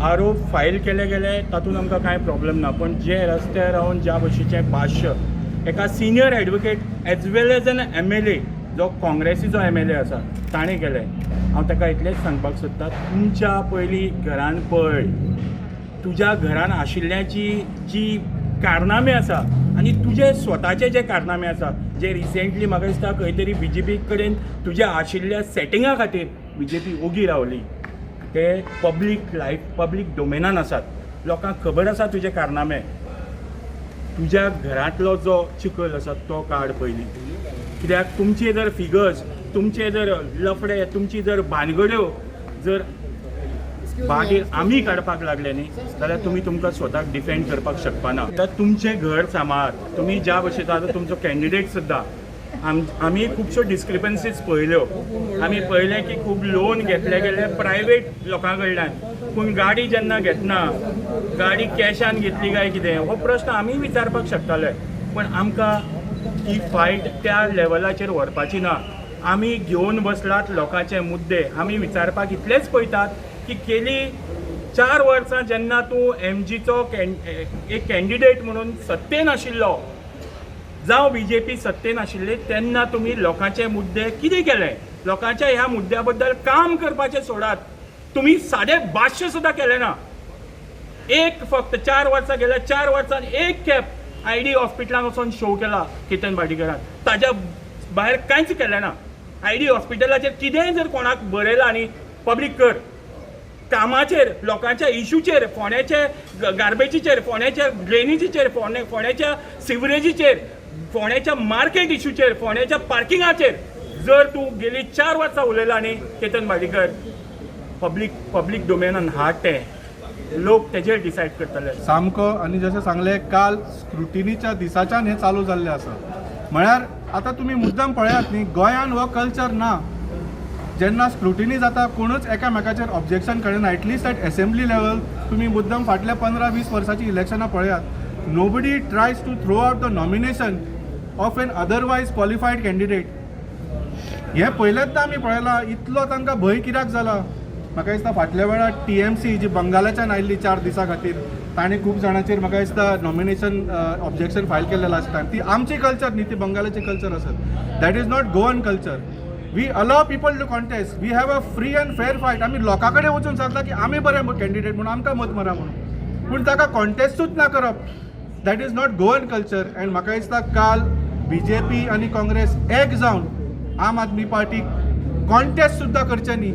आरोप फायल केले गेले तातूंत आमकां कांय प्रॉब्लम ना, पण जे रस्त्यार रावन ज्या भशेचें भाश्य एका senior advocate as well as an MLA जो काँग्रेसीचो MLA आसा ताणें केलें, हांव ताका इतलेंच सांगपाक सोदतां, तुमच्या पयलीं घरान पळय, तुज्या घरान आशिल्ल्याची जी कारनामे आसा आनी तुजे स्वताचे जे कारनामे आसा, जे रिसेंटली म्हाका दिसता खंय तरी BJP कडेन तुज्या आशिल्ल्या सेटिंगा खातीर BJP ओगी रावली, ते पब्लीक लायफ पब्लीक डोमेनान आसात, लोकांक खबर आसा तुजे कारनामे. तुज्या घरांतलो जो चिखल आसा तो काड पयलीं, कित्याक तुमचे जर फिगर्स, तुमचे जर लफडे, तुमची जर भानगड्यो जर मागीर आमी काडपाक लागले न्ही जाल्यार तुमी तुमकां स्वताक डिफेंड करपाक शकपाना. तर तुमचें घर सांबाळात, तुमी ज्या भशेन आतां तुमचो कॅन्डिडेट सुद्दां आमी खुबश्यो डिस्क्रिपन्सीज पळयल्यो, आमी पळयलें की खूब लोन घेतले गेले प्रायवेट लोकां कडल्यान, पूण गाडी जेन्ना घेतना गाडी कॅशान घेतली काय कितें हो प्रश्न आमी विचारपाक शकताले, पण आमकां ही फायट त्या लेवलाचेर व्हरपाची ना. आमी घेवन बसलात लोकांचे मुद्दे, आमी विचारपाक इतलेंच पळयतात की केली 4 वर्सां जेन्ना तूं MGचो एक कॅन्डिडेट म्हणून सत्तेन आशिल्लो, जावं BJP सत्तेन आशिल्ली, तेन्ना तुमी लोकांचे मुद्दे कितें केले, लोकांच्या ह्या मुद्द्या बद्दल काम करपाचें सोडात, तुमी सादें भाश्य सुद्दां केलें ना. एक फक्त 4 वर्सां गेल्या, 4 वर्सां एक खेप ID हॉस्पिटलान वचोन शो केला केतन भाटीकरान, ताज्या भायर कांयच केलें ना. ID हॉस्पिटलाचेर कितेंय जर कोणाक बरयलां न्ही पब्लीक कर, कामाचेर, लोकांच्या इशूचेर, फोंड्याचे गार्बेजीचेर, फोंड्याच्या ड्रेनेजीचेर, फोंड्याच्या सिवरेजीचेर, फोंड्याच्या मार्केट इशूचेर, फोंड्याच्या पार्किंगाचेर जर तूं गेली 4 वर्सां उलयला न्ही केतन भाटीकर, पब्लीक डोमेनान हाड तें, लोक तेजेर डिसायड करतले सामको. आनी जशें सांगलें काल स्क्रुटिनीच्या दिसाच्यान हें चालू जाल्लें आसा, म्हळ्यार आतां तुमी मुद्दम पळयात न्ही, गोंयान हो कल्चर ना. जेन्ना स्क्रुटिनी जाता कोणूच एकामेकाचेर ऑब्जेक्शन करिना, at least at assembly level. तुमी मुद्दम फाटल्या 15-20 वर्सांची इलेक्शनां पळयात, nobody tries to throw out the nomination of an otherwise qualified candidate. हें पयलेंच आमी पळयलां. इतलो तांकां भंय कित्याक जाला? म्हाका दिसता फाटल्या वेळार TMC जी बंगालाच्यान आयिल्ली 4 दिसां खातीर, ताणें खूब जाणांचेर म्हाका दिसता नॉमिनेशन ऑब्जेक्शन फायल केल्लें लास्ट टायम. ती आमची कल्चर न्ही, ती बंगालाची कल्चर आसत. That is not Goan culture. We allow people to contest, we have a free and fair fight. आमी लोकां कडेन वचून सांगता की आमी बरे कॅन्डिडेट म्हणून, आमकां मत मारा म्हणून, पूण ताका कॉन्टेस्टूच ना करप, that is not Goan culture. And म्हाका दिसता काल BJP आनी काँग्रेस एक जावन आम आदमी पार्टी कॉन्टेस्ट सुद्दां करचें न्ही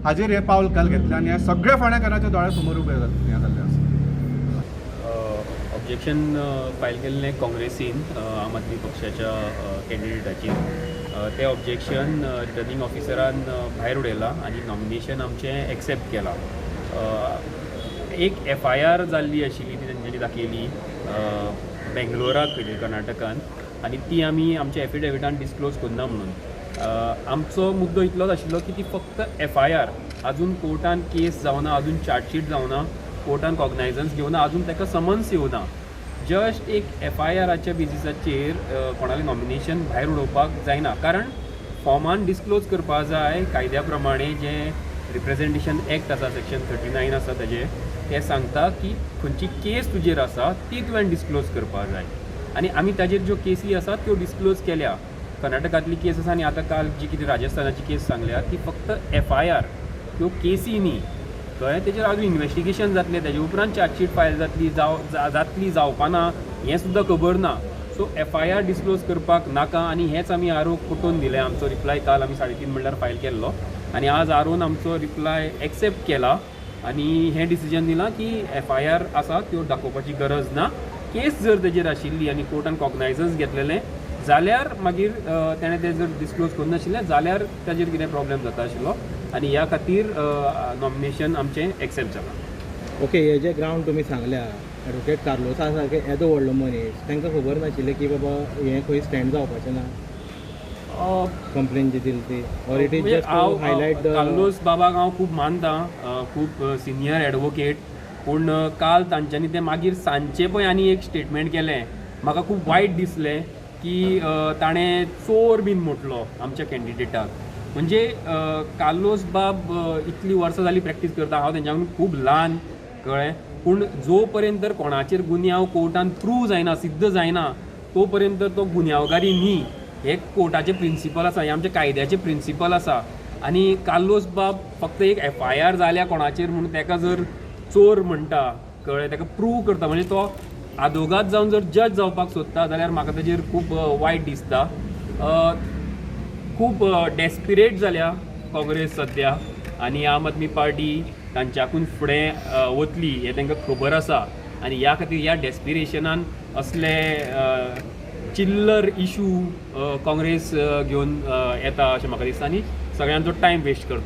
हाजेर हें पावल काल घेतलें आनी ह्या सगळ्या फोंडेकारांच्या दोळ्या समोर उबें हें जाल्लें आसा. ऑब्जेक्शन फायल केल्लें काँग्रेसीन आम आदमी पक्षाच्या कॅन्डिडेटाचेर, तें ऑब्जेक्शन रिटर्निंग ऑफिसरान भायर उडयलां आनी नॉमिनेशन आमचें एक्सेप्ट केलां. एक FIR जाल्ली आशिल्ली, ती तेंच्यांनी दाखयली बेंगलोराक खंय कर्नाटकान, आनी ती आमी आमच्या एफिडेविटान डिसक्लोज करिना म्हणून. आमचो मुद्दो इतलोच आशिल्लो की ती फक्त FIR, अजून कोर्टान केस जावना, अजून चार्जशीट जावना, कोर्टान कॉग्नायजन्स घेवना, अजून ताका समन्स येवना, जस्ट एक FIRाच्या बेजिसाचेर कोणालें नॉमिनेशन भायर उडोवपाक जायना, कारण फॉर्मान डिसक्लोज करपा जाय कायद्या प्रमाणे. जें रिप्रेझेंटेशन एक्ट आसा, सेक्शन 39 आसा ताजें, तें सांगता की खंयची केस तुजेर आसा ती तुवें डिसक्लोज करपा जाय, आनी आमी ताजेर ज्यो केसी आसात त्यो डिसक्लोज केल्या. कर्नाटकांतली केस आसा आनी आतां काल जी कितें राजस्थानाची केस सांगल्या ती फक्त FIR, त्यो केसी न्ही, कळ्ळें? तेजेर अजून इनवेस्टिगेशन जातलें, तेजे उपरांत चार्जशीट फायल जातली, जातली जावपाना हें सुद्दां खबर ना. सो FIR disclose करपाक नाका आनी हेच आमी आरोप पटोवन दिले. आमचो रिप्लाय काल आमी 3:30 म्हणल्यार फायल केल्लो आनी आज आरोन आमचो रिप्लाय एक्सेप्ट केला आनी हें डिसिजन दिलां की FIR आसा त्यो दाखोवपाची गरज ना. केस जर तेजेर आशिल्ली आनी कोर्टान कॉग्नायजन्स घेतलेलें जाल्यार मागीर तेणें तें जर डिसक्लोज करूं नाशिल्लें जाल्यार ताजेर कितें प्रॉब्लेम जाता आशिल्लो आनी ह्या खातीर नॉमिनेशन आमचें एक्सेप्ट जालां. ओके, हे जे ग्रावंड तुमी सांगल्या, एडवोकेट कार्लोसा सारके येदो व्हडलो मनीस, तांकां खबर नाशिल्लें की बाबा हें खंय स्टँड जावपाचें ना, कंप्लेन जी दिली ती, or it is just to highlight the Carlos बाबाक हांव खूब मानता, खूब सिनियर एडवोकेट, पूण काल तांच्यांनी तें मागीर सांजचें पळय आनी एक स्टेटमेंट केलें, म्हाका खूब वायट दिसलें की ताणें चोर बीन म्हटलो आमच्या कॅन्डिडेटाक. म्हणजे कार्लोस बाब इतलीं वर्सां जालीं प्रॅक्टीस करता, हांव तेंच्या खूब ल्हान, कळ्ळें. पूण जो पर्यंत तर कोणाचेर गुन्यांव कोर्टान प्रूव जायना, सिद्ध जायना, तो पर्यंत तो गुन्यांवकारी न्ही. हे कोर्टाचें प्रिंसिपल आसा, हें आमच्या कायद्याचें प्रिंसिपल आसा. आनी कार्लोस बाब फक्त एक FIR जाल्या कोणाचेर म्हणून ताका जर चोर म्हणटा, कळ्ळें, ताका प्रूव करता, म्हणजे तो आदोगाद जावन जर जज जावपाक सोदता जाल्यार म्हाका ताजेर खूब वायट दिसता. खूब डेस्पिरेट जाल्या काँग्रेस सद्या आनी आम आदमी पार्टी तांच्याकून फुडें वतली हें तांकां खबर आसा. आनी ह्या खातीर ह्या डेस्पिरेशनान असले चिल्लर इशू काँग्रेस घेवन येता अशें म्हाका दिसता आनी सगळ्यांचो टायम वेस्ट करता.